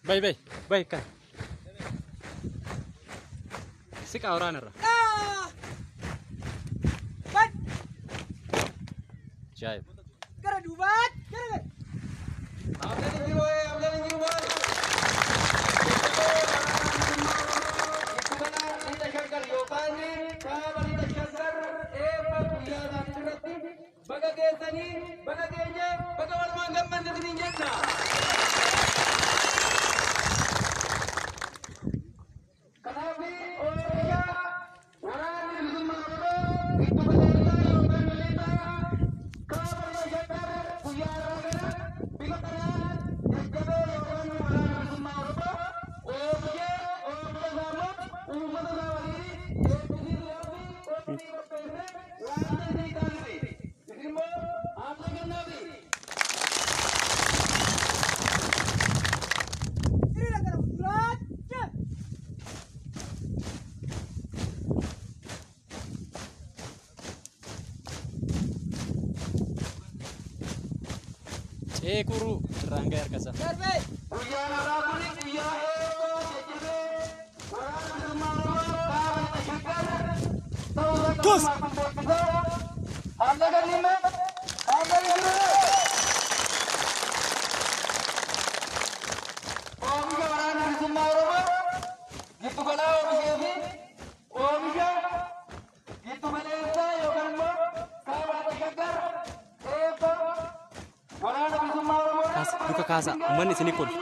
Bay bay bay kan. Siqa waraanarra. Ban. Ajaa'ib. Gara duubaatti gara gara. Baga geessanii, baga geenye, baga walumaan gammanne isiniin jenna. Kanaaf oomisha waraanni bilisummaa Oromoo giddu galeessaa yookaan lixaa kaaba lixa Shaggar guyyaa har'aa kana bifa kanaan jajjabee yookaan waraana bilisummaa Oromoo oomishee oomisha isaa immoo uummata isaa waliin eebbisiisuudhaaf qophii qopheessee waan isinii taasise. Isin immoo haamsa kennaafi. Hiriira gara fuulduraatti. Ceekuruu irraan ga'e harkasaa. Darbee. Guyyaan har'aa kun guyyaa eebbaa jajjabee waraana bilisummaa Oromoo kaaba lixa Shaggar ta'uu isaa qabatamaan kun beeksisaa. Haamsa kennimme, haamsa kennimme. Oomisha waraana bilisummaa Oromoo giddu galaa oomishee fi oomisha giddu galeessaa yookaan immoo kaaba lixa Shaggar eebba waraana bilisummaa Oromoo. Kaasa, luka kaasa. Uummanni isinii kolfa.